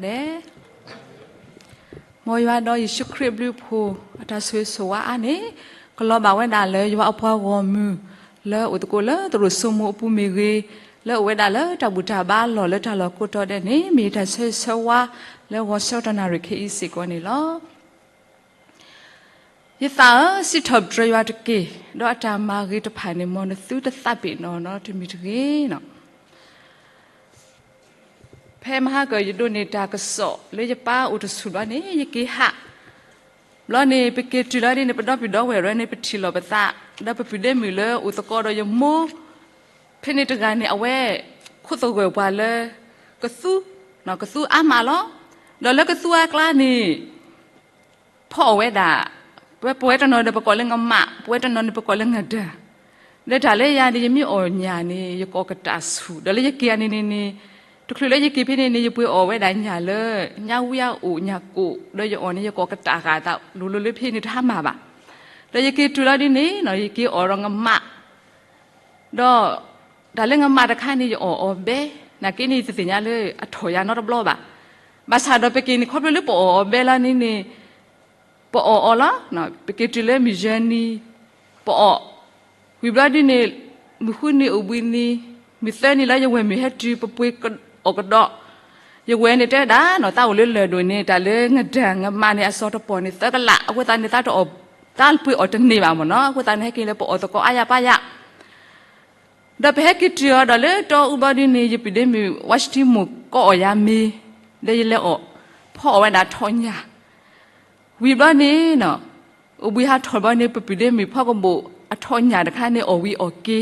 လဲၣ်. မ်ယွၤဒီးယ့ၣ်ၡူးခရံာ်အဘျုးအဖှိၣ် အတၢ်ဆိၣ်ဂ့ၤဆိၣ်ဝါအါန့ၣ် ကလီၤဘၣ်ဝဲဒၣ်လၢယွၤအပှၤဂီၢ်မုၢ် လၢအိၣ်သကိးလၢသရိာ်စိမိၤအပူၤမ့ၢ်ဂ့ၤ, လၢအိၣ်ဝဲဒၣ်လၢတၢ်ဘူၣ်တၢ်ဘါအလီၢ်လၢတၢ်လီၢ်ကိးတီၤဒဲးန့ၣ် မ့ၢ်ယတၢ်ဆၢဂ့ၤဆၢဝါလၢဂီၤဆၢကတီၢ်နၣ်ရံၣ်ခဲအံၤစ့ၢ်ကီးန့ၣ်လီၤ. ယသးဧၢ, စံးထီၣ်ပတြၢၤယွၤတက့ၢ်, ဒီးအတၢ်မၤဂ့ၤတဖၣ်န့ၣ် မ်နသုတသးပ့ၤနီၣ်နီတမံၤတဂ့ၤ. ဖဲမဟါကၢၢ်ယဒိးန့ၢ်တၢ်ကစီၣ်လၢယပၢ်အိၣ်တဆူၣ်ဘျီန့ၣ် ယက့ၤဟး ဘျီန့ၣ် ပက့ၤတုၤလီၤဒ်န့ၣ် ပဒီပုၢ်ဒီဝဲၢ်ရၢန့ၣ် ပထံၣ်လိာ်ပသး, ဒီးပပုၢ်ဒ့မုၣ်လၢအိၣ်သကိးဒီးယမိၢ် ဖဲန့ၣ်တဂၤန့ၣ် အဝဲခိၣ်သဂၢၢ်ပှၤလၢကသူ, ကသူအါမးလီၤ. ဒီးလၢကသူအကျါန့ၣ် ဖီအီၣ်ဝဲဒၣ်, ပဝဲတနီၤဒီးပကိးလၢငမး, ပဝဲတနီၤန့ၣ်ပကိးလၢငဒၢၣ်, ဒီးတၢ်လၢယၤန့ၣ် ယမ့ၢ်အီၣ်ညၣ်န့ၣ် ယကအီၣ်ကတၢၢ်ဆူၣ်, ဒီးလၢယက့ၤအန့ၣ်န့ၣ်န့ၣ် တချုးလၢယက့ၤဖဲန့ၣ်န့ၣ် ယပှ့ၤအီၣ်ဝဲဒၣ်ညၣ်လၢ ညၣ်ဝံအအိၣ်ညၣ်ကိၣ်, ဒီးယအီၣ်န့ၣ် ယကအီၣ်ကတၢၢ်ဃာ်သးလိၤလိၤလၢဖဲန့ၣ်တဟါမၢ်ဘၣ်. ဒီးယက့ၤတုၤလီၤဒ်န့ၣ် ယက့ၤအီၣ်ဒီးငမး ဒီးတၢ်လၢငမးတခါန့ၣ် ယအီၣ်အီၤဘဲ, နာ်က့န့ၣ် ယတသ့ၣ်ညါလၢအထီၣ်ယၤနီတဘျီဘၣ်. ဘၣ်ဆၣ်ဒီးပက့ၤန့ၣ် ခီဖျိလၢပအီၣ်အီၤဘဲလီၤန့ၣ်န့ၣ် ပအီၣ်အီၤလီၤ. ပက့ၤတုၤလၢမုၢ်ယဲၢ်နံၤ ပအီၣ်, ဝံၤဘျီဒ်န့ၣ် မုၢ်ဃုနံၤအိၣ်ဘှံးနံၤ, မုၢ်သၢနံၤလၢယဝဲၢ်မုၢ်ဟဲတုၤ ပပှ့ၤအီၣ်ကဒီး, ယဝဲၢ်န့ၣ်တဲဒၣ်နီၤ သးအိၣ်လၢလၢၢ်ဒိၣ်န့ၣ် တၢ်လၢငဒၢၣ်ငမးန့ၣ် အစီၤတပီၢ်န့ၣ် သၢကလး, အဃိသတးန့ၣ် သးတအီၣ်, သးပှ့ၤအီၣ်တန့ၢ်ဘၣ်မ့ၢ်နီၤ, အဃိသတးန့ၣ် ဟဲက့ၤလၢပအီၣ်သကိးအါယၤပါယၤ ဒီးပဟဲက့ၤတုၤအီၤဒီးလၢတီအူဘျီဒ်န့ၣ် ယပုၢ်ဒ့မုၣ် ဝါရှတံမိၢ် ကအီၣ်ယၤမ့ၤ, ဒီးယလဲၤအီၣ်, ဖီအီၣ်ဝဲဒၣ်ထီၣ်ညၣ်, ဝံၤဘျီန့ၣ်နီၤ အိၣ်ဘှံးဟးထီၣ်ဘျီန့ၣ် ပပုၢ်ဒ့မုၣ်ဖီကဘိၣ်အထီၣ်ညၣ်တခါန့ၣ် အီၣ်ဝံၤအီၣ်က့ၤ,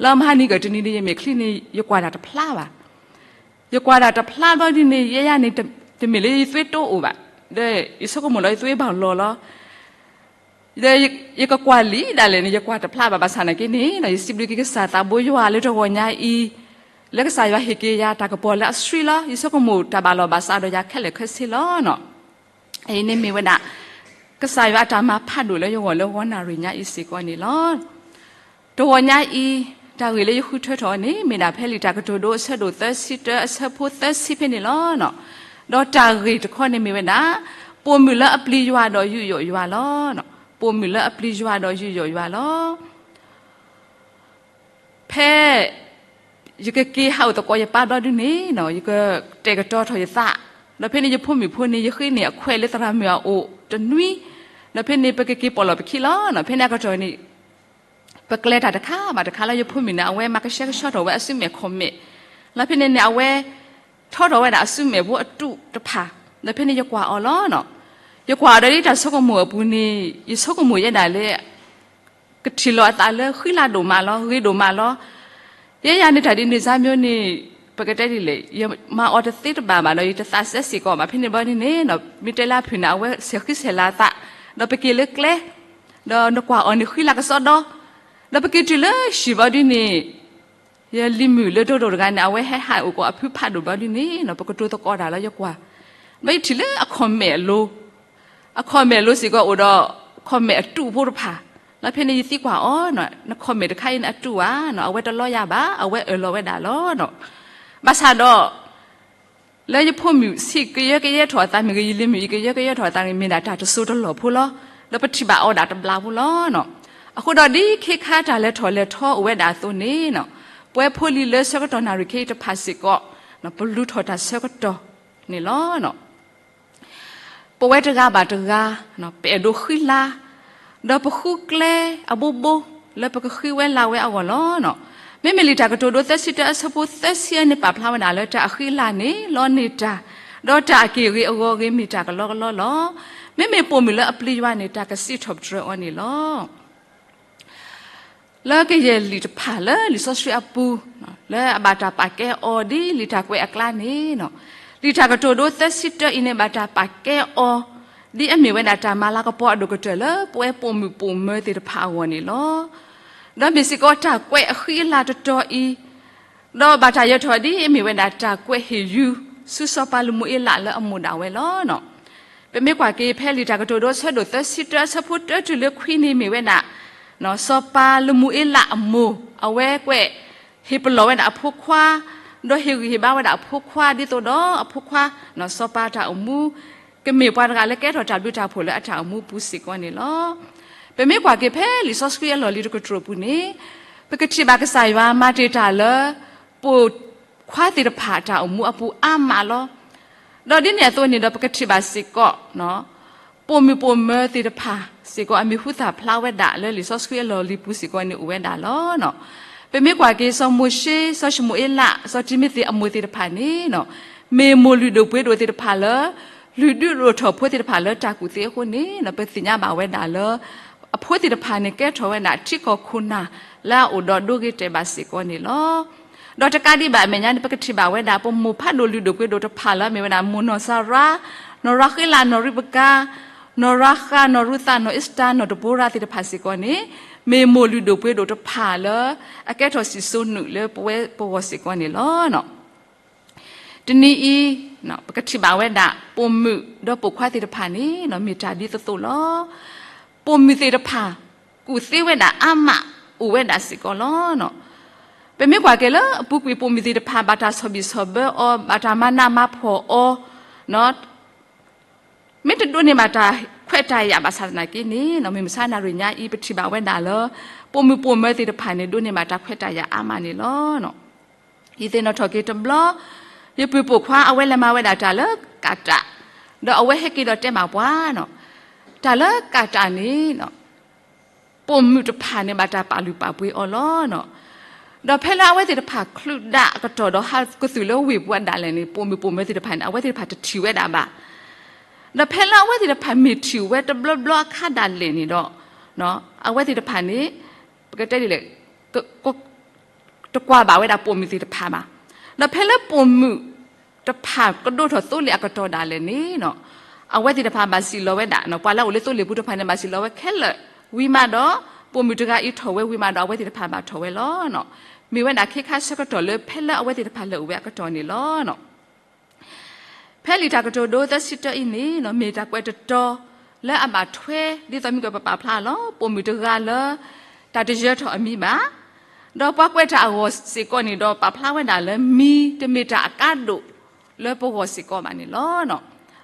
လၢမဟါနံၤကၢၢ်တနံၤန့ၣ် ယမဲာ်ချံန့ၣ် ယကွၢ်တၢ်တဖျါဘၣ်. ယကွၢ်တၢ်တဖျါဘျီဒ်န့ၣ် ယဲယၤန့ၣ် တမ့ၢ်လၢယသွ့တိအိၣ်ဘၣ်, ဒီးယဆိကမိၣ်လီၤယသွ့ဘၣ်လီၤလီၤ ဒီးယကကွၢ်လံဒၣ်လဲာ်န့ၣ် ယကွၢ်တဖျါဘၣ်, ဘၣ်ဆၣ်နာ်က့န့ၣ် ယစံးဘျုးက့ၤကစၢ်သးဘိယွၤလၢတဂီၤညါအံၤ, လၢကစၢ်ယွၤဟ့ၣ်က့ၤယၤတၢ်ကပီၤလၢအဆှံလီၤ. ယဆိကမိၣ်တၢ်ဘၣ်လီၢ်ဘၣ်စးဒီးယၤခဲလၢာ်ခဲဆ့လီၤ. အံၤန့ၣ်မ့ၢ်ဝဲဒၣ် ကစၢ်ယွၤအတၢ်မၤဖးဒိၣ်လၢယဂီၢ်လၢဂီၤနၣ်ရံၣ်ညါအံၤစ့ၢ်ကီးန့ၣ်လီၤ. တဂီၤညါအံၤ တၢ်ဂ့ၢ်လၢယဃုထၢထီၣ်န့ၣ် မ့ၢ်ဒၣ်ဖဲလံာ်တၢ်ကတိၤဒိအဆၢဒိၣ်သၢဆံတၢအဆၢဖိသၢဆံဖဲန့ၣ်လီၤ. ဒီးတၢ်ဂ့ၢ်တခီန့ၣ်မ့ၢ်ဝဲဒၣ် ပိာ်မုၣ်လၢအပျံၤယွၤဒီးယူးယီၣ်ယွၤလီၤ. ပိာ်မုၣ်လၢအပျံၤယွၤဒီးယူးယီၣ်ယွၤလီၤ. ဖဲယကက့ၤဟးအိၣ်သကိးယပၢ်ဘျီဒ်န့ၣ် ယကတဲာ်ကတီၤထီၣ်ယသး, ဒီးဖဲန့ၣ်ယဖိမုၣ်ဖိန့ၣ် ယဃ့န့ၢ်အခွဲးလၢသရၣ်မုၣ်အအိၣ်တနွံ, ဒီးဖဲန့ၣ်ပကက့ၤပိာ်လီၤပခံလီၤ. ဖဲန့ၣ်အကတီၢ်န့ၣ် ပကျဲတၢ်တခါဘၣ်တခါလၢယဖိမုၣ်န့ၣ် အဝဲမၤကဆှဲကဆှီထီၣ်ဝဲအစုမဲာ်ခီၣ်မဲာ်, လၢဖဲန့ၣ်န့ၣ် အဝဲထီထီၣ်ဝဲဒၣ်အစုမဲာ်ဖိအတူးတဖၣ်, လၢဖဲန့ၣ်ယကွၢ်အီၤလီၤ. ယကွၢ်အီၤဒီးလၢတၢ်ဆိကမိၣ်အပူၤန့ၣ် ယဆိကမိၣ်ယဲဒၣ်လၢ ကထံၣ်လီၤအသးလၢဃံလၤဒိၣ်မးလီၤ, ဂ့ၤဒိၣ်မးလီၤ. ယဲယၤန့ၣ် တၢ်ဒ်န့ၣ်စါမ့ၢ်န့ၣ် ပကတဲဒ်လဲၣ်, ယမၤအီၤတသ့တဘၣ်ဘၣ်ဒီး ယတသးစဲစ့ၢ်ကီးဘၣ်. ဖဲန့ၣ်ဘျီန့ၣ်န့ၣ် မ့ၢ်တဲလၢအဖုၣ်န့ၣ် အဝဲဆဲးဃံဆဲးလၤအသး, ဒီးပက့ၤလၢကျဲ, ဒီးနကွၢ်အီၤန့ၣ်ဃံလၤကစီဒီ, ဒီးပက့ၤတုၤလၢဟံၣ်ဘျီဒ်န့ၣ် ယလံၤမုၣ်လၢဒိၣ်ဒိၣ်တဂၤန့ၣ် အဝဲဟဲဟးအိၣ်ကိးအဖုဖးဒိၣ်ဘျီဒ်န့ၣ် ပကတိၤသကိးတၢ်လၢယကွၢ်, ဘျီယထံၣ်လၢအခီၣ်မဲာ်အလိၤ, အခီၣ်မဲာ်လိၤစ့ၢ်ကီးအိၣ်ဒီး ခီၣ်မဲာ်အတူးဖိတဖၣ်, လၢဖဲန့ၣ်ယသံကွၢ်အီၤ, နခီၣ်မဲာ်တခါအံၤန့ၣ်အတူးဧါ, အဝဲတလီယၤဘၣ်, အဝဲအၢၣ်လီၤဝဲဒၣ်လီၤ. ဘၣ်ဆၣ်ဒီး လၢယဖိမုၣ်ဆံးကယၢကယဲထီၣ်အသးမ့ၢ်ဂ့ၤ, ယလံၤမုၣ်အံၤကယၢကယဲထီၣ်အသးန့ၣ် မ့ၢ်ဒၣ်တၢ်တစိၤတလီၢ်ဖိလီၤ. ဒီးပထံၣ်ဘၣ်အီၤဒၣ်တဘျီဖိလီၤ. အဃိဒီးဒ်ခ့ခါတၢ်လဲၤထီၣ်လဲၤထီအိၣ်ဝဲဒၣ်အသိးန့ၣ်, ပဝဲဖိလံၤလၢဆၢကတီၢ်နၣ်ရံၣ်ခဲအံၤတဖၣ်စ့ၢ်ကီး, ပလူၤထီၣ်တၢ်ဆၢကတီၢ်န့ၣ်လီၤ. ပဝဲတဂၤဘၣ်တဂၤ ပအဲၣ်ဒိးဃံလၤ, ဒီးပဃုကျဲအဘိဘိ လၢပကဃံဝဲလၤဝဲအဂီၢ်လီၤ. မ့မ့ၢ်လံာ်တၢ်ကတိၤဒိသၢဆံတၢအဆၢဖိသၢဆံအံၤန့ၣ် ပာ်ဖျါဝဲဒၣ်လၢတၢ်အဃံအလၤန့ၣ် လီန့ၢ်တၢ်, ဒီးတၢ်အက့ၢ်ဂ့ၤအဂီၤဂ့ၤမ့ၢ်တၢ်ကလီကလီလီၤ. မ့မ့ၢ်ပိာ်မုၣ်လၢအပျံၤယွၤန့ၣ် တၢ်ကစံးထီၣ်ပတြၢၤအီၤန့ၣ်လီၤ. လၢကယဲၢ်လံာ်တဖၣ်လၢလံာ်စီဆှံအပူၤ, လၢအဘၣ်တၢ်ပာ်ကဲအီၤဒ်လံာ်တၢ်ကွဲးအကျါန့ၣ်, လံာ်တၢ်ကတိၤဒိသၢဆံတၢအံၤန့ၣ် ဘၣ်တၢ်ပာ်ကဲအီၤ ဒ်အမ့ၢ်ဝဲဒၣ်တၢ်မၤလၤကပီၤအဒိၣ်ကတၢၢ်လၢပဝဲပိာ်မုၣ်ပိာ်မၢၤသ့ၣ်တဖၣ်အဂီၢ်န့ၣ်လီၤ. ဒီးမ့ၢ်စ့ၢ်ကီးတၢ်ကွဲးအဃံအလၤတတီၤအံၤ ဒီးဘၣ်တၢ်ယၢၤထီၣ်ဒ်အမ့ၢ်ဝဲဒၣ်တၢ်ကွဲးဟ့ၣ်ယု ဆူစီၤပၤလမူၤအ့လးလၢအမိၢ်ဒၣ်ဝဲလီၤ. ပမ့ၢ်ကွၢ်က့ၤဖဲလံာ်တၢ်ကတိၤဒိအဆၢဒိၣ်သၢဆံတၢအဆၢဖိတၢတုၤလၢခွံန့ၣ်မ့ၢ်ဝဲဒၣ် စီၤပၤလမူၤအ့လးအမိၢ် အဝဲကွဲးဟ့ၣ်ပလီၢ်ဝဲဒၣ်အဖိခွါ ဒီးဟ့ၣ်ဂံၢ်ဟ့ၣ်ဘါဝဲဒၣ်အဖိခွါ ဒ်သိးဒီးအဖိခွါ စီၤပၤတၢ်အိၣ်မူ ကမ့ၢ်ပှၤတဂၤလၢကဲထီၣ်တၢ်ဘျုးတၢ်ဖှိၣ်လၢအတၢ်အိၣ်မူပူၤစ့ၢ်ကီးန့ၣ်လီၤ. ပမ့ၢ်ကွၢ်က့ၤဖဲလံာ်စီဆှံအလီၢ်လံၤတကတြူၢ်အပူၤန့ၣ် ပကထံၣ်ဘၣ်ကစၢ်ယွၤမၤတ့ၢ်တၢ်လၢ ပိာ်ခွါသ့ၣ်တဖၣ်အတၢ်အိၣ်မူအပူၤအါမးလီၤ. ဒီးဒ်န့ၣ်အသိးန့ၣ်ဒီး ပကထံၣ်ဘၣ်စ့ၢ်ကီး ပိာ်မုၣ်ပိာ်မၢၤသ့ၣ်တဖၣ်စ့ၢ်ကီး အမံၤဟူသၣ်ဖျါဝဲဒၣ်လၢလံာ်စီဆှံအလီၢ်လံၤပူၤစ့ၢ်ကီးန့ၣ်အိၣ်ဝဲဒၣ်လီၤ. ပမ့ၢ်ကွၢ်က့ၤ စီၤမိၤၡ့, စီၤၡမူၤအ့လး, စီၤတံၤမသ့းအမိၢ်သ့ၣ်တဖၣ်န့ၣ် မ့ၢ်မိၢ်လုၢ်ဒိၣ်ပှ့ၤဒိၣ်သ့ၣ်တဖၣ်လၢ လုၢ်ဒုးဒိၣ်ထီၣ်ဖိသ့ၣ်တဖၣ်လၢတၢ်ကူၣ်သ့အဃိန့ၣ် ပသ့ၣ်ညါဘၣ်ဝဲဒၣ်လၢ အဖိသ့ၣ်တဖၣ်န့ၣ် ကဲထီၣ်ဝဲဒၣ်ထံကီၢ်ခိၣ်နၢ်လၢအအိၣ်ဒီးဒိဂ့ၤတဲာ်ဘၣ်စ့ၢ်ကီးန့ၣ်လီၤ. ဒီးတကးဒံးဘၣ်အမဲာ်ညါန့ၣ် ပကထံၣ်ဘၣ်ဝဲဒၣ် ပမိၢ်ဖးဒိၣ်လုၢ်ဒိၣ်ပှ့ၤဒိၣ်တဖၣ်လၢအမ့ၢ်ဝဲဒၣ် မိၢ်နီၢ်စၤရါ, နီၢ်ရၤဃ့လး, နီၢ်ရံးပကၤ, နီၢ်ရၤဃး, နီၢ်ရူၤသး, နီၢ်အ့စတၢၤ, နီၢ်ဒဘိရၤသ့ၣ်တဖၣ်စ့ၢ်ကီးန့ၣ် မ့ၢ်မိၢ်လုၢ်ဒိၣ်ပှ့ၤဒိၣ်တဖၣ်လၢ အကဲထီၣ်စံၣ်စိၤနုာ်လၢပဝဲပဂီၢ်စ့ၢ်ကီးန့ၣ်လီၤ. တနံၤအံၤ ပကထံၣ်ဘၣ်ဝဲဒၣ် ပိာ်မုၣ်ဒီးပိာ်ခွါသ့ၣ်တဖၣ်န့ၣ် မ့ၢ်တၢ်ဒ်သိးသိးလီၤ. ပိာ်မုၣ်သ့ၣ်တဖၣ် ကူၣ်သ့ဝဲဒၣ်အါမး အိၣ်ဝဲဒၣ်စ့ၢ်ကီးလီၤ. ပမ့ၢ်ကွၢ်က့ၤလၢအပူၤကွံာ် ပိာ်မုၣ်သ့ၣ်တဖၣ် ဘၣ်တၢ်ဆီၣ်ဘံၣ်ဆီၣ်ဘၢအီၤ, ဘၣ်တၢ်မၤနးမၤဖှီၣ်အီၤ, မ့ၢ်တဒိးန့ၢ်ဘၣ်တၢ်ခွဲးတၢ်ယာ်ဘၣ်ဆၣ်သနာ်က့န့ၣ် မုၢ်မဆါနၣ်ရံၣ်ညါအံၤ ပထံၣ်ဘၣ်ဝဲဒၣ်လၢ ပိာ်မုၣ်ပိာ်မၢၤသ့ၣ်တဖၣ်န့ၣ် ဒိးန့ၢ်ဘၣ်တၢ်ခွဲးတၢ်ယာ်အါမးန့ၣ်လီၤ. ယသ့ၣ်နီၣ်ထီၣ်က့ၤတဘျီ ယပုၢ်ပိာ်ခွါအဝဲလဲၤမၤဝဲဒၣ်တၢ်လၢကၣ်တၢ်, ဒီးအဝဲဟဲက့ၤဒီးတဲဘၣ်ပှၤ, တၢ်လၢကၣ်တၢ်န့ၣ် ပိာ်မုၣ်တဖၣ်န့ၣ် ဘၣ်တၢ်ပာ်လုၢ်ပာ်ပှ့ၤအီၤလီၤ. ဒီးဖဲလၢအဝဲသ့ၣ်တဖၣ်ချုးဒၣ်အကတီၢ်ဒီးဟးကသုၣ်လၢဝ့ၢ်ပူၤအဒၣ်လဲာ်န့ၣ် ပိာ်မုၣ်ပိာ်မၢၤသ့ၣ်တဖၣ်န့ၣ် အဝဲသ့ၣ်တဖၣ်တထံၣ်ဝဲဒၣ်ဘၣ်. ဒီးဖဲလၢအဝဲသ့ၣ်တဖၣ်မ့ၢ်ထံၣ်ဝဲတဘျီဘျီအခါဒၣ်လဲာ်န့ၣ်ဒီး အဝဲသ့ၣ်တဖၣ်န့ၣ် ပကတဲဒ်လဲၣ် တကွၢ်ဘၣ်ဝဲဒၣ်ပိာ်မုၣ်သ့ၣ်တဖၣ်ဘၣ်. ဒီးဖဲလၢပိာ်မုၣ်တဖၣ်ကဒိၣ်ထီၣ်သိလ့ၣ်အကတီၢ်ဒၣ်လဲာ်န့ၣ် အဝဲသ့ၣ်တဖၣ်ဘၣ်စံၣ်လီၤဝဲဒၣ်, ပှၤလၢအအိၣ်လၢသိလ့ၣ်ပူၤတဖၣ်န့ၣ် ဘၣ်စံၣ်လီၤဝဲခဲလၢာ်ဝံၤမးဒီး ပိာ်မုၣ်တဂၤအံၤထီၣ်ဝဲဝံၤမးဒီး အဝဲသ့ၣ်တဖၣ်ဘၣ်ထီၣ်ဝဲလီၤ. မ့ၢ်ဝဲဒၣ်ခ့ခါဆၢကတီၢ်လၢဖဲလၢအဝဲသ့ၣ်တဖၣ်လဲၤအိၣ်ဝဲအကတီၢ်န့ၣ်လီၤ. ဖဲလံာ်တၢ်ကတိၤဒိသၢဆံတၢအံၤန့ၣ် မ့ၢ်တၢ်ကွဲးတတီၤလၢအဘၣ်ထွဲ ဒ်သိးမ့ၢ်ကပပာ်ဖျါလီၤ. ပိာ်မုၣ်တဂၤလၢ တၢ်တယၢၤထီၣ်အမံၤဘၣ်. ဒီးပှၤကွဲးတၢ်အဂီၢ်စ့ၢ်ကီးန့ၣ်ဒီး ပာ်ဖျါဝဲဒၣ်လၢမံတမ့ၢ်တၢ်အကါဒိၣ်လၢပဂီၢ်စ့ၢ်ကီးဘၣ်န့ၣ်လီၤ.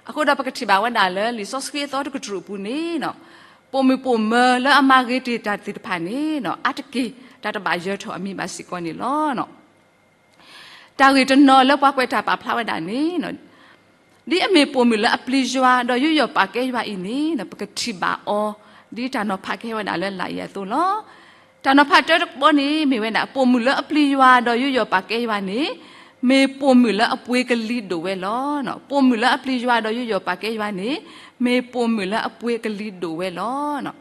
အဃိဒီးပကထံၣ်ဘၣ်ဝဲဒၣ်လၢလံာ်စီဆှံအသီတကတြူၢ်အပူၤန့ၣ် ပိာ်မုၣ်ပိာ်မၢၤလၢအမၤဂ့ၤတ့ၢ်တၢ်သ့ၣ်တဖၣ်န့ၣ် အါတက့ၢ်တၢ်တဘၣ်ယၢၤထီၣ်အမံၤဘၣ်စ့ၢ်ကီးန့ၣ်လီၤ. တၢ်ဂ့ၢ်တနီၤလၢပှၤကွဲးတၢ်ပာ်ဖျါဝဲဒၣ်န့ၣ် ဒ်အမ့ၢ်ပိာ်မုၣ်လၢအပျံၤယွၤဒီးယူးယီၣ်ပာ်ကဲယွၤအံၤန့ၣ် ပကထံၣ်ဘၣ်အီၤ ဒ်တၢ်နီၤဖးကဟဲဝဲဒၣ်လၢလာ်အံၤအသိးလီၤ. တၢ်နီၤဖးတၢတဘီန့ၣ် မ့ၢ်ဝဲဒၣ် ပိာ်မုၣ်လၢအပျံၤယွၤဒီးယူးယီၣ်ပာ်ကဲယွၤန့ၣ် မ့ၢ်ပိာ်မုၣ်လၢအပှ့ၤကလံၤဒိၣ်ဝဲလီၤ. ပိာ်မုၣ်လၢအပျံၤယွၤဒီးယူးယီၣ်ပာ်ကဲယွၤန့ၣ် မ့ၢ်ပိာ်မုၣ်လၢအပှ့ၤကလံၤဒိၣ်ဝဲလီၤ. လံာ်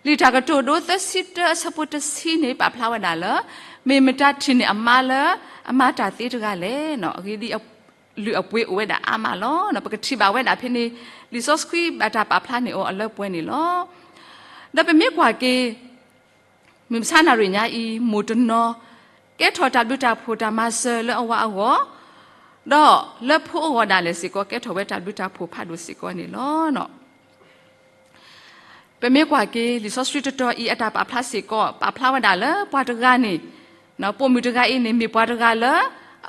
တၢ်ကတိၤဒိသၢဆံတၢအဆၢဖိတဆံန့ၣ် ပာ်ဖျါဝဲဒၣ်လၢ မ့ၢ်မတၤထံၣ်န့ၢ်အမါလၢအမၤတၢ်သ့တဂၤလဲၣ်. အဂ့ၢ်ဒ်အံၤ အလုၢ်အပှ့ၤအိၣ်ဝဲဒၣ်အါမးလီၤ. ပကထံၣ်ဘၣ်ဝဲဒၣ်ဖဲန့ၣ် လံာ်စီဆှံဘၣ်တၢ်ပာ်ဖျါန့ၢ်အီၤအလၢပှဲၤန့ၣ်လီၤ. ဒီးပမ့ၢ်ကွၢ်က့ၤ မုၢ်မဆါနၣ်ရံၣ်ညါအံၤ မိၢ်တနီၤ ကဲထီၣ်တၢ်ဘျုးတၢ်ဖှိၣ်တၢ်မၤစၢၤလၢအဝၤအဂီၢ်, ဒီးလၢဖိအဂီၢ်ဒၣ်လဲာ်စ့ၢ်ကီး ကဲထီၣ်ဝဲတၢ်ဘျုးတၢ်ဖှိၣ်ဖးဒိၣ်စ့ၢ်ကီးန့ၣ်လီၤ. ပမ့ၢ်ကွၢ်က့ၤ လံာ်စီဆှံတတီၤအံၤအတၢ်ပာ်ဖျါစ့ၢ်ကီး ပာ်ဖျါဝဲဒၣ်လၢပှၤတဂၤန့ၣ် ပိာ်မုၣ်တဂၤအံၤန့ၣ် မ့ၢ်ပှၤတဂၤလၢ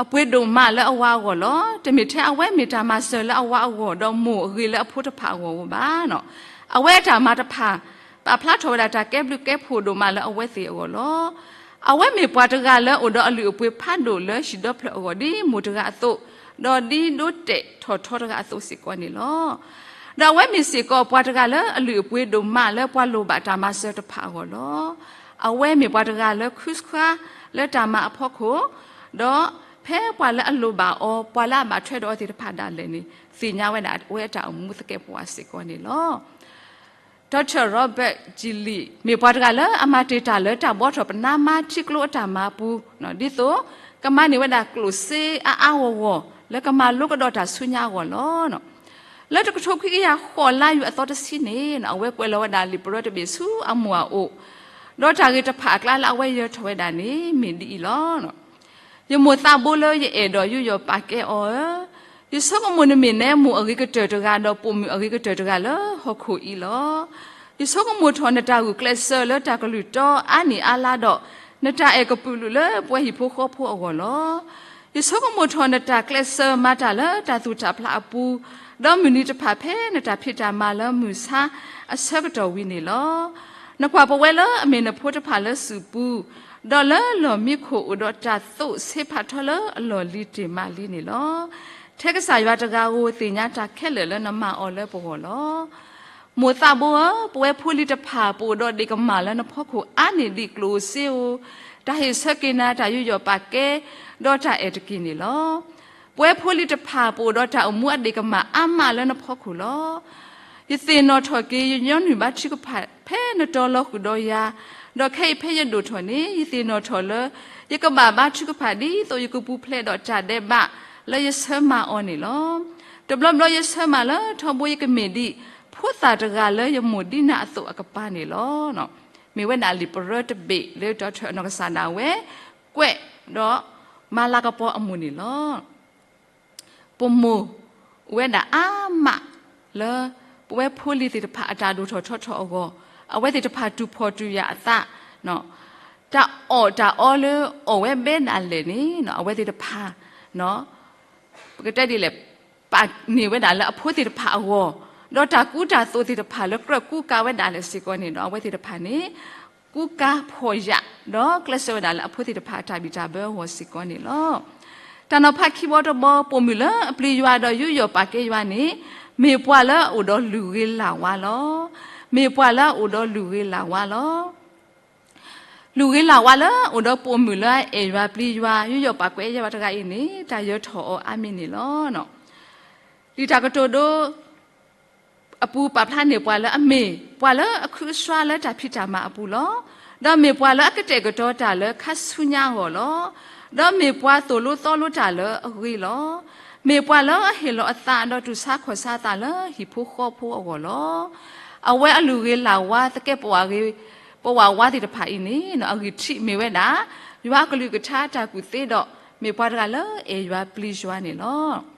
အပှ့ၤဒိၣ်မးလၢအဝၤအဂီၢ်လီၤ. တမ့ၢ်ထဲအဝဲမ့ၢ်တၢ်မၤစၢၤလၢအဝၤအဂီၢ် ဒီးမိၢ်အဂ့ၤလၢအဖိတဖၣ်အဂီၢ်ဧိၤဘၣ်. အဝဲအတၢ်မၤတဖၣ် ပာ်ဖျါထီၣ်ဝဲဒၣ်တၢ်ကဲဘျုးကဲဖှိၣ်ဒိၣ်မးလၢအဝဲသ့ၣ်အဂီၢ်လီၤ. အဝဲမ့ၢ်ပှၤတဂၤလၢအိၣ်ဒီးအလုၢ်အပှ့ၤဖးဒိၣ်လၢဟံၣ်ဒီဖျၢၣ်အဂီၢ် ဒ်မိၢ်တဂၤအသိး, ဒီးဒ်ဒိတဲာ်ထီၣ်ထီတဂၤအသိးစ့ၢ်ကီးန့ၣ်လီၤ. ဒီးအဝဲမ့ၢ်စ့ၢ်ကီးပှၤတဂၤလၢအလုၢ်အပှ့ၤဒိၣ်မးလၢပှၤလိၣ်ဘၣ်တၢ်မၤစၢၤတဖၣ်အဂီၢ်လီၤ. အဝဲမ့ၢ်ပှၤတဂၤလၢခုဆှါလၢတၢ်မၤအဖီခိၣ်, ဒီးဖဲပှၤလၢအလိၣ်ဘၣ်အီၤ ပှၤလၢအဘၣ်ထွဲဒီးအီၤသ့ၣ်တဖၣ်ဒၣ်လဲာ်န့ၣ် သ့ၣ်ညါဝဲဒၣ်အဝဲအတၢ်အိၣ်မူသကဲာ်ပဝးစ့ၢ်ကီးန့ၣ်လီၤ. ဒီး Robert G. Lee မ့ၢ်ပှၤတဂၤလၢအမၤတ့ၢ်တၢ်လၢတၢ်ဘှီထီၣ်ပနါမါထံကျိအတၢ်မၤအပူၤ, ဒ်သိးကမၤန့ၢ်ဝဲဒၣ်ကျိၣ်စ့အါအါဂီၢ်ဂီၢ် လၢကမၤလိကဒီးတၢ်ဆူညါအဂီၢ်လီၤ. လၢတကထိခွံကယၤဃိးလါယူၤအသီတဆံန့ၣ် အဝဲကွဲးလီၤဝဲဒၣ်လံာ်ပရၢတဘ့ၣ်ဆူအမိၢ်အအိၣ်, ဒီးတၢ်ဂ့ၢ်တဖၣ်အကျါလၢအဝဲယၢၤထီၣ်ဝဲဒၣ်န့ၣ် မ့ၢ်ဒ်အံၤလီၤ. ယမိၢ်သးဘိလၢယအဲၣ်ဒိးယူးယီၣ်ပာ်ကဲအီၤဧၢ, ယဆိကမိၣ်နမ့ၢ်နဲမိၢ်အဂ့ၤကတၢၢ်တဂၤ ဒီးပိာ်မုၣ်အဂ့ၤကတၢၢ်တဂၤလၢဟီၣ်ခိၣ်အံၤလီၤ. ယဆိကမိၣ်ထီၣ်နတၢ်ဂုာ်ကျဲးစၢးလၢတၢ်ကလုၢ်တီအါနံၣ်အါလါဒီး နတၢ်အဲၣ်ကပုာ်လုးလၢပှၤဟံၣ်ဖိဃီဖိအဂီၢ်လီၤ. ယဆိကမိၣ်ထီၣ်နတၢ်ကျဲးစၢးမၤတၢ်လၢတၢ်သူၣ်တၢ်ဖျးအပူၤ, ဒီးမုၢ်နံၤတဖၣ်ဖဲနတၢ်ဖံးတၢ်မၤလၢမုၢ်ဆါအဆၢကတီၢ်ဝံၤန့ၣ်လီၤ. နကွၢ်ပဝဲလၢအမ့ၢ်နဖိတဖၣ်လၢစုၣ်ပူၤ, ဒီးလၢလီၢ်မံခိၣ်အိၣ်ဒီးတၢ်သိးဆ့ဖးထီလၢအလီၢ်လံၤတ့ၢ်မးလံန့ၣ်လီၤ. ထဲကစၢ်ယွၤတဂၤဧိၤ သ့ၣ်ညါတၢ်ခဲလၢာ်လၢနမၤအီၤလၢပဂီၢ်လီၤ. မိၢ်သးဘိဧၢ, ပဝဲဖိလံၤတဖၣ် ပအိၣ်ဒီးဒ့ၣ်ကမၢ်လၢနဖီခိၣ်အါန့ၢ်ဒံးကျိၣ်ဧိၤစ့ဧိၤ, တၢ်ဟ့ၣ်ဆၢက့ၤနၤ တၢ်ယူးယီၣ်ပာ်ကဲ, ဒီးတၢ်အဲၣ်တက့ၢ်န့ၣ်လီၤ. ပဝဲဖိလံၤတဖၣ် ပအိၣ်ဒီးတၢ်အိၣ်မူအဒ့ၣ်ကမၢ်အါမးလၢနဖီခိၣ်လီၤ. ယသ့ၣ်နီၣ်ထီၣ်က့ၤ ယညီနုၢ်ဘါထုကဖၣ်ဖဲနတီၤလီၤဃုာ်ဒီးယၤ, ဒီးခဲအံၤဖဲယဒိၣ်ထီၣ်န့ၣ် ယသ့ၣ်နီၣ်ထီၣ်လၢ ယကဘၣ်ဘါထုကဖၣ်ဒ်သိးယကပူၤဖျဲးဒီးတၢ်ဒဲးဘးလၢယဆၢမၤအီၤန့ၣ်လီၤ. တဘျီဘျီယဆၢမၤလၢထီဘိယကမ့ၢ်ဒ်ဖိသၣ်တဂၤလၢယမိၢ်ဒံနၤအသိးအကပၤန့ၣ်လီၤ. မ့ၢ်ဝဲဒၣ်လံာ်ပရၢတဘ့ၣ်လၢတီၤထၢၣ်အနီၢ်ကစၢ်ဒၣ်ဝဲ ကွဲးဒီးမၤလၤကပီၤအမိၢ်န့ၣ်လီၤ. ပမိၢ်အိၣ်ဝဲဒၣ်အါမးလၢ ပဝဲဖိလံၤသ့ၣ်တဖၣ်အတၢ်ဒိၣ်ထီၣ်ထီထီၣ်အဂီၢ်, အဝဲသ့ၣ်တဖၣ်တူၢ်ဖှီၣ်တူၢ်ယာ်အသး, တၢ်အီၣ်တၢ်အီလၢအီၣ်ဝဲဘဲဒၣ်လဲာ်န့ၣ် အဝဲသ့ၣ်တဖၣ် ပကတဲဒ်လဲၣ်, ပာ်န့ၢ်ဝဲဒၣ်လၢအဖိသ့ၣ်တဖၣ်အဂီၢ်, ဒီးတၢ်ကူတၢ်သိးသ့ၣ်တဖၣ်လၢကြၢးကူကၤဝဲဒၣ်လဲာ်စ့ၢ်ကီးန့ၣ်ဒီး အဝဲသ့ၣ်တဖၣ်န့ၣ် ကူကၤဖှီၣ်ယာ် ဒီးကျဲးစၢးဝဲဒၣ်လၢအဖိသ့ၣ်တဖၣ်အတၢ်ဘံၣ်တၢ်ဘၢအဂီၢ်စ့ၢ်ကီးန့ၣ်လီၤ. တၢ်နီၤဖးခံဘီတဘီ ပိာ်မုၣ်လၢအပျံၤယွၤဒီးယူးယီၣ်ပာ်ကဲယွၤန့ၣ် မ့ၢ်ပှၤလၢအအိၣ်ဒီးလုၢ်ဂ့ၤလၢ်ဝါလီၤ. မ့ၢ်ပှၤလၢအအိၣ်ဒီးလုၢ်ဂ့ၤလၢ်ဝါလီၤ. လုၢ်ဂ့ၤလၢ်ဝါလၢအအိၣ်ဒီးပိာ်မုၣ်လၢအအဲၣ်ယွၤပျံၤယွၤ ယူးယီၣ်ပာ်ကဲယွၤတဂၤအံၤန့ၣ် တၢ်ယၢၤထီၣ်အီၤအါမံၤန့ၣ်လီၤ. လံာ်တၢ်ကတိၤဒိ အပူၤပာ်ဖျါန့ၢ်ပှၤလၢအမ့ၢ်ပှၤလၢအခုအစွါလၢတၢ်ဖံးတၢ်မၤအပူၤလီၤ. ဒီးမ့ၢ်ပှၤလၢအကတဲာ်ကတီၤတၢ်လၢခါဆူညါအဂီၢ်လီၤ. ဒီးမ့ၢ်ပှၤသိၣ်လိသီလိတၢ်လၢအဂ့ၤလီၤ. မ့ၢ်ပှၤလၢအဟ့ၣ်လီၤအသးဒီးတူၢ်ဆါခီၣ်ဆါအသးလၢဟံၣ်ဖိဃီဖိအဂီၢ်လီၤ. အဝဲအလုၢ်ဂ့ၤလၢ်ဝါသကဲးပဝးဂ့ၤ ပဝးဝါသ့ၣ်တဖၣ်အံၤန့ၣ် အဂံၢ်ထံးမ့ၢ်ဝဲဒၣ် ယွၤအကလုၢ်ကထါတၢ်ကူၣ်သ့ဒီး မ့ၢ်ပှၤတဂၤလၢအဲၣ်ယွၤပျံၤယွၤန့ၣ်လီၤ.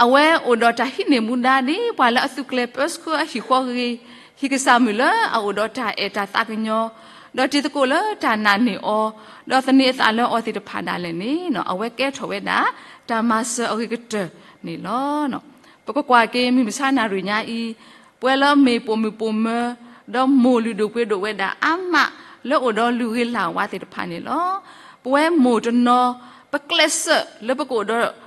အဝဲအိၣ်ဒီးတၢ်ဟံးန့ၢ်မူဒါဒ်ပှၤလၢအသုးကျဲၤပၢဆှၢအဟံၣ်ဃီဂ့ၤ, ဟံၣ်ကစၢ်မုၣ်လၢအအိၣ်ဒီးတၢ်အဲၣ်တၢ်သးကညီၤ, ဒီးတံၤသကိးလၢတၢ်နာ်န့ၢ်အီၤ, ဒီးသန့ၤအသးလၢအီၤသ့ၣ်တဖၣ်ဒၣ်လဲာ်န့ၣ် အဝဲကဲထီၣ်ဝဲဒၣ် တၢ်မၤစၢၤအဂ့ၤကတၢၢ်န့ၣ်လီၤ. ပကကွၢ်က့ၤမုၢ်မဆါနၣ်ရံၣ်ညါအံၤ, ပဝဲလၢမ့ၢ်ပိာ်မုၣ်ပိာ်မၢၤ, ဒီးမိၢ်လုၢ်ဒိၣ်ပှ့ၤဒိၣ်ဝဲဒၣ်အါမး လၢအိၣ်ဒီးလုၢ်ဂ့ၤလၢ်ဝါသ့ၣ်တဖၣ်န့ၣ်လီၤ. ပဝဲမိၢ်တနီၤ ပကျဲးစၢးလၢပကအိၣ်ဒီး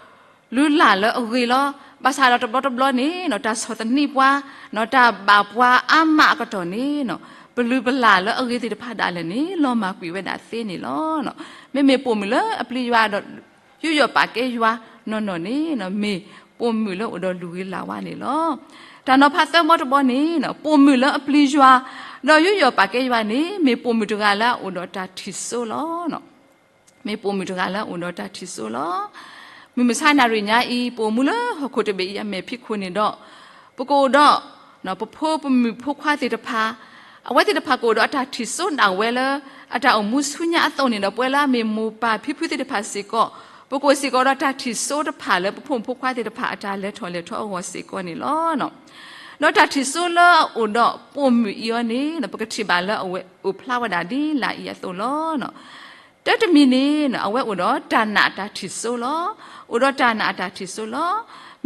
လုၢ်လၢ်လၢအဂ့ၤလီၤ. ဘၣ်ဆၣ်ဒီးတဘျီတဘျီန့ၣ် တၢ်ဆီၣ်သနံးပှၤ, တၢ်ဘၣ်ပှၤအါမးအကတီၢ်န့ၣ် ပလုၢ်ပလၢ်လၢအဂ့ၤသ့ၣ်တဖၣ်ဒၣ်လဲာ်န့ၣ် လီၤမၢ်ကွံာ်ဝဲဒၣ်သ့န့ၣ်လီၤ. မ့မ့ၢ်ပိာ်မုၣ်လၢအပျံၤယွၤဒီး ယူးယီၣ်ပာ်ကဲယွၤနီၢ်နီၢ်န့ၣ် မ့ၢ်ပိာ်မုၣ်လၢအိၣ်ဒီးလုၢ်ဂ့ၤလၢ်ဝါန့ၣ်လီၤ. တၢ်နီၤဖးသၢဘီတဘီန့ၣ် ပိာ်မုၣ်လၢအပျံၤယွၤ ဒီးယူးယီၣ်ပာ်ကဲယွၤန့ၣ် မ့ၢ်ပိာ်မုၣ်တဂၤလၢအအိၣ်ဒီးတၢ်ထံၣ်စိလီၤ. မ့ၢ်ပိာ်မုၣ်တဂၤလၢအအိၣ်ဒီးတၢ်ထံၣ်စိလီၤ. မုၢ်မဆါနၣ်ရံၣ်ညါအံၤ ပအိၣ်မူလၢဟီၣ်ခိၣ်တဘ့ၣ်အံၤအမဲာ်ဖံးခိၣ်န့ၣ်ဒီး ပကအိၣ်ဒီး ပဖိပမုၣ်ဖိခွါသ့ၣ်တဖၣ် အဝဲသ့ၣ်တဖၣ်ကအိၣ်ဒီးအတၢ်ထံၣ်စိဒၣ်ဝဲလၢ အတၢ်အိၣ်မူဆူညါအသိးန့ၣ်ဒီး ပဝဲလၢအမ့ၢ်မိၢ်ပၢ်ဖံဖုသ့ၣ်တဖၣ်စ့ၢ်ကီး ပကအိၣ်စ့ၢ်ကီးဒီးတၢ်ထံၣ်စိတဖၣ်လၢပဖိမုၣ်ဖိခွါသ့ၣ်တဖၣ်အတၢ်လဲၤထီၣ်လဲၤထီအဂီၢ်စ့ၢ်ကီးန့ၣ်လီၤ. ဒီးတၢ်ထံၣ်စိလၢအအိၣ်ဒီးပိာ်မုၣ်အံၤအီၤန့ၣ် ပကထံၣ်ဘၣ်လၢအဝဲအိၣ်ဖျါဝဲဒၣ်ဒ်လာ်အံၤအသိးလီၤ. တၢ်တမံၤန့ၣ် အဝဲအိၣ်ဒီးတၢ်နာ်အတၢ်ထံၣ်စိလီၤ. အိၣ်ဒီးတၢ်နာ်အတၢ်ထံၣ်စိလီၤ.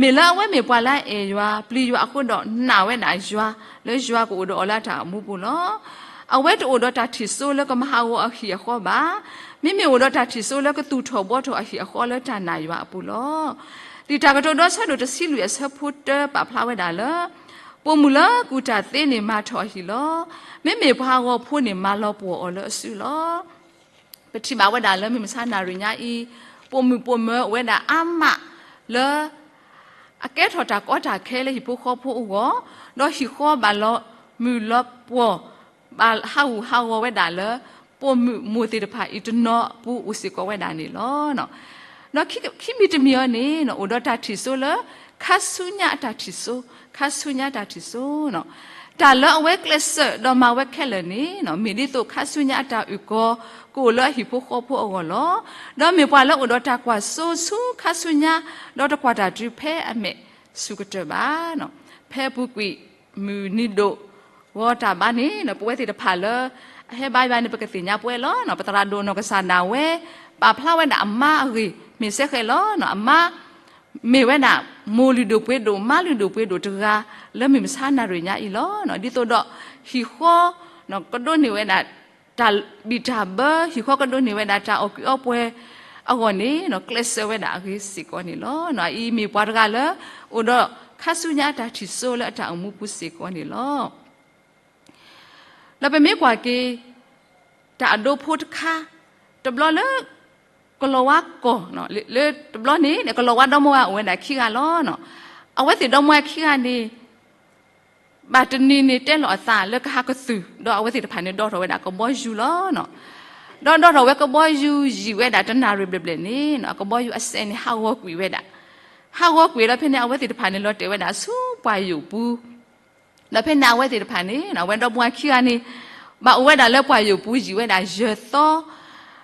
မ့ၢ်လၢအဝဲမ့ၢ်ပှၤလၢအအဲၣ်ယွၤ ပျံၤယွၤအဃိဒီးနာ်ဝဲဒၣ်ယွၤ လၢယွၤကအိၣ်ဒီးအီၤလၢအတၢ်အိၣ်မူပူၤလီၤ. အဝဲတအိၣ်ဒီးတၢ်ထံၣ်စိလၢကမၤဟးဂီၤအဟံၣ်အဃီဘၣ်. မ့မ့ၢ်အိၣ်ဒီးတၢ်ထံၣ်စိလၢကသူၣ်ထီၣ်ဘှီထီၣ်အဟံၣ်အဃီလၢတၢ်နာ်ယွၤအပူၤလီၤ. လံာ်တၢ်ကတိၤဒိ အဆၢဒိၣ်တဆံလွံၢ်အဆၢဖိတၢ ပာ်ဖျါဝဲဒၣ်လၢ ပိာ်မုၣ်လၢကူၣ်တၢ်သ့န့ၣ်မၤထီၣ်အဟံၣ်လီၤ. မ့မ့ၢ်ပှၤဟးဂီၤဖိန့ၣ် မၤလီၤပှီၢ်အီၤလၢအစုလီၤ. ပထံၣ်ဘၣ်ဝဲဒၣ်လၢမုၢ်မဆါနၣ်ရံၣ်ညါအံၤ ပိာ်မုၣ်ပိာ်မၢၤအိၣ်ဝဲဒၣ်အါမးလၢ အကဲထီၣ်တၢ်ကီတၢ်ခဲလၢဟံၣ်ဖိဃီဖိအဂီၢ်, ဒီးဟံၣ်ဃီဘၣ်လီၤမုၢ်လီၤပှီၢ် ဘၣ်ဟးဂူာ်ဟးဂီၤဝဲဒၣ်လၢ ပိာ်မုၣ်မိၢ်သ့ၣ်တဖၣ်အံၤတနီၤအပူၤအိၣ်စ့ၢ်ကီးဝဲဒၣ်န့ၣ်လီၤ. ဒီးခံမံၤတမံၤအံၤန့ၣ် အိၣ်ဒီးတၢ်ထံၣ်စိလၢ ခါဆူညါအတၢ်ထံၣ်စိ, ခါဆူညါတၢ်ထံၣ်စိ တၢ်လၢအဝဲကျဲးစၢးဒီးမၤဝဲခဲလၢာ်န့ၣ် မ့ၢ်ဒ်သိးခါဆူညါအတၢ်အုၣ်ကီၤ ကအိၣ်လၢအဟံၣ်ဖိဃီဖိအဂီၢ်လီၤ. ဒီးမ့ၢ်ပှၤလၢအိၣ်ဒီးတၢ်ကွၢ်စိဆူခါဆူညါ ဒီးတကွၢ်တၢ်တုၤဖဲအမဲာ်ဆူၣ်ကတၢၢ်ဘၣ်. ဖဲအပူၤကွံာ်မုၢ်နံၤဒိၣ် ဂီၤတၢ်ဘါန့ၣ် ပဝဲသ့ၣ်တဖၣ်လၢ အဟဲဘါယွၤန့ၣ် ပကသ့ၣ်ညါပဝဲလီၤ. ပသရၣ်ဒိၣ်နီၢ်ကစၢ်ဒၣ်ဝဲ ပာ်ဖျါဝဲဒၣ်အမါအဂ့ၢ် မ့ၢ်စ့ၢ်ကီးလီၤ. အမါ မ့ၢ်ဝဲဒၣ် မိၢ်လုၢ်ဒိၣ်ပှ့ၤဒိၣ် မါလုၢ်ဒိၣ်ပှ့ၤဒိၣ်တဂၤ လၢမုၢ်မဆါနၣ်ရံၣ်ညါအံၤလီၤ. ဒ်သိးဒီး ဟံၣ်ဃီ ကဒိးန့ၢ်ဝဲဒၣ် တၢ်ဘံၣ်တၢ်ဘၢ ဟံၣ်ဃီကဒိးန့ၢ်ဝဲဒၣ်တၢ်အီၣ်ကုးအီပှဲၤအဂီၢ်န့ၣ် ကျဲးစၢးဝဲဒၣ်အဂ့ၤစ့ၢ်ကီးန့ၣ်လီၤ. အအံၤမ့ၢ်ပှၤတဂၤလၢ အိၣ်ဒီးခါဆူညါအတၢ်ထံၣ်စိလၢအတၢ်အိၣ်မူပူၤစ့ၢ်ကီးန့ၣ်လီၤ. ဒီးပမ့ၢ်ကွၢ်က့ၤ တၢ်အဒိဖိတခါ တဘျီလၢ ကလီၤဝါကီၢ် လၢတဘျီန့ၣ် ကလီၤဝါဒီမါဝၤအိၣ်ဝဲဒၣ်ခံဂၤလီၤ. အဝဲသ့ၣ်ဒီမါဝၤခံဂၤန့ၣ် ဘၣ်တနံၤန့ၣ် တဲလီၤအသးလၢကဟးကသုၣ် ဒီးအဝဲသ့ၣ်တဖၣ်န့ၣ် ဒီထီၣ်ဝဲဒၣ်ကဘီယူၤလီၤ. ဒီးဒီထီၣ်ဝဲကဘီယူၤယံာ်ဝဲဒၣ်တနၣ်ရံၣ်ဘျဲၣ်ဘျဲၣ်န့ၣ် အကဘီယူၤအစဲးန့ၣ် ဟးဂီၤကွံာ်ဝဲဒၣ်. ဟးဂီၤကွံာ်ဒီးဖဲန့ၣ် အဝဲသ့ၣ်တဖၣ်န့ၣ် လီၤတဲာ်ဝဲဒၣ်ဆူပှၢ်ယိာ်ပူၤ ဒီးဖဲန့ၣ်အဝဲသ့ၣ်တဖၣ်န့ၣ် အဝဲဒီမါဝၤခံဂၤန့ၣ် ဘၣ်အိၣ်ဝဲဒၣ်လၢပှၢ်ယိာ်ပူၤယံာ်ဝဲဒၣ်ယဲၢ်သီ,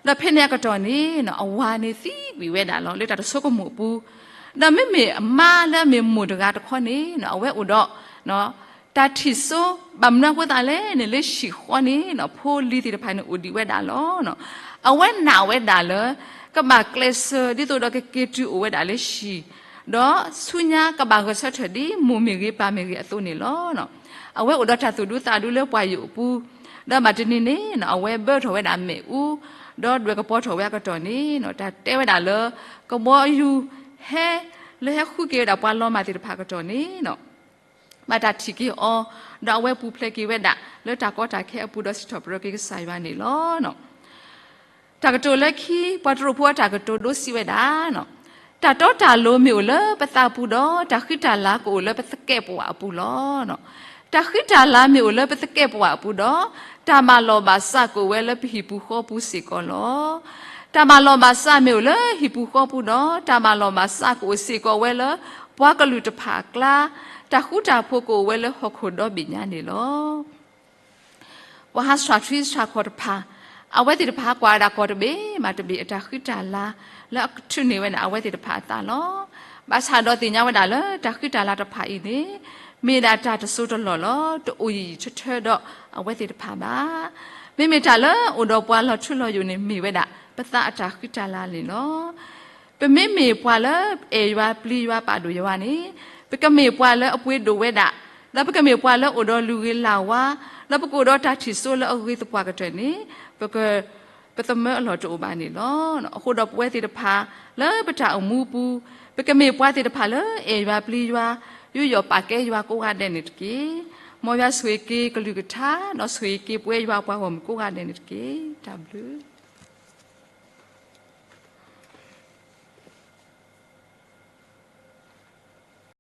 ဒီးဖဲန့ၣ်အကတီၢ်န့ၣ် အဝၤန့ၣ်သံကွံာ်ဝဲဒၣ်လီၤ လၢတၢ်တဆိကမိၣ်အပူၤ, ဒီးမ့မ့ၢ်အမါလၢအမ့ၢ်မိၢ်တဂၤတခီန့ၣ် အဝဲအိၣ်ဒီး တၢ်ထံၣ်စိ ဘၣ်မနုၤအဃိသတးလဲၣ်န့ၣ် လၢဟံၣ်ဃီန့ၣ် ဖိလံၤသ့ၣ်တဖၣ်န့ၣ်အိၣ်ဒံးဝဲဒၣ်လီၤ. အဝဲနာ်ဝဲဒၣ်လၢ ကဘၣ်ကျဲးစၢးဒ်သိးဒီးကက့ၤတုၤအိၣ်ဝဲဒၣ်လၢဟံၣ် ဒီးဆူညါကဘၣ်ဂဲၤဆၢထၢၣ်ဒ်မိၢ်မ့ၢ်ဂ့ၤပၢ်မ့ၢ်ဂ့ၤအသိးန့ၣ်လီၤ. အဝဲအိၣ်ဒီးတၢ်သူၣ်ဒူသးဒူလၢပှၢ်ယိာ်အပူၤ, ဒီးဘၣ်တနံၤန့ၣ် အဝဲဘၢထီၣ်ဝဲဒၣ်မ့ၣ်အူ, ဒီးဒွဲၣ်ကပီၤထီၣ်ဝဲအကတီၢ်န့ၣ် တၢ်တဲဝဲဒၣ်လၢ ကဘီယူၤဟဲ လၢဟဲဃုက့ၤဝဲဒၣ်ပှၤလီၤမၢ်သ့ၣ်တဖၣ်အကတီၢ်န့ၣ် ဘၣ်တၢ်ထံၣ်က့ၤအီၤ, ဒီးအဝဲပူၤဖျဲးက့ၤဝဲဒၣ် လၢတၢ်ကီတၢ်ခဲအပူၤဒီးစံးထီၣ်ပတြၢၤက့ၤကစၢ်ယွၤန့ၣ်လီၤ. တၢ်ကတိၤလၢခံ ပှၤတရူးဖိအတၢ်ကတိၤဒိစံးဝဲဒၣ်, တၢ်တီတၢ်လိၤမ့ၢ်အိၣ်လၢပသးပူၤဒီး တၢ်ဃံတၢ်လၤကအိၣ်လၢပသကဲာ်ပဝးအပူၤလီၤ. တၢ်ဃံတၢ်လၤမ့ၢ်အိၣ်လၢပသကဲာ်ပဝးအပူၤဒီး တၢ်မၤလီၤဘၣ်စးကအိၣ်ဝဲလၢပဟံၣ်ပူၤဃီပူၤစ့ၢ်ကီးလီၤ. တၢ်မၤလီၤဘၣ်စးမ့ၢ်အိၣ်လၢဟံၣ်ပူၤဃီပူၤဒီး တၢ်မၤလီၤဘၣ်စးကအိၣ်စ့ၢ်ကီးဝဲလၢ ပှၤကလုာ်တဖၣ်အကျါ, တၢ်ဃူတၢ်ဖိးကအိၣ်ဝဲလၢဟီၣ်ခိၣ်ဒီဘ့ၣ်ညါန့ၣ်လီၤ. ပှၤဟးဆှၣ်ထွံဆှၣ်ခီၣ်တဖၣ်, အဝဲသ့ၣ်တဖၣ်ဟးကွၢ်ဝဲဒၣ်ကီၢ်တဘ့ၣ်မးတဘ့ၣ်အတၢ်ဃံတၢ်လၤ လၢအကထုးန့ၢ်ဝဲဒၣ်အဝဲသ့ၣ်တဖၣ်အသးလီၤ. ဘၣ်ဆၣ်ဒီးသ့ၣ်ညါဝဲဒၣ်လၢတၢ်ဃံတၢ်လၤတဖၣ်အံၤန့ၣ် မ့ၢ်ဒၣ်တၢ်တစိၢ်တလီၢ်လီၤ, တအိၣ်ယံာ်ယံာ်ထၢထၢဒီးအဝဲသ့ၣ်တဖၣ်ဘၣ်. မ့မ့ၢ်တၢ်လၢအိၣ်ဒီးပှၤလီၤထူလီၤယိာ်န့ၣ် မ့ၢ်ဝဲဒၣ် ပသးအတၢ်ဃံတၢ်လၤန့ၣ်လီၤ. ပမ့မ့ၢ်ပှၤလၢအဲၣ်ယွၤပျံၤယွၤပာ်ဒိၣ်ယွၤန့ၣ် ပကမ့ၢ်ပှၤလၢအပှ့ၤဒိၣ်ဝဲဒၣ်, ဒီးပကမ့ၢ်ပှၤလၢအိၣ်ဒီးလုၢ်ဂ့ၤလၢ်ဝါ, ဒီးပကအိၣ်ဒီးတၢ်ထံၣ်စိလၢအဂ့ၤသပှၢ်ကတၢၢ်န့ၣ် ပက ပသမၢအလီၢ်တအိၣ်ဘၣ်န့ၣ်လီၤ. အဃိဒီးပဝဲသ့ၣ်တဖၣ် လၢပတၢ်အိၣ်မူပူၤ ပကမ့ၢ်ပှၤသ့ၣ်တဖၣ်လၢအဲၣ်ယွၤပျံၤယွၤ, ယူးယီၣ်ပာ်ကဲယွၤကိးဂၤဒဲးန့ၣ်တက့ၢ်. မ်ယွၤဆိၣ်ဂ့ၤက့ၤကလုၢ်ကထါ, ဒီးဆိၣ်ဂ့ၤက့ၤပဝဲယွၤပှၤဂီၢ်မုၢ်ကိးဂၤဒဲးန့ၣ်တက့ၢ်. တၢ်ဘျုး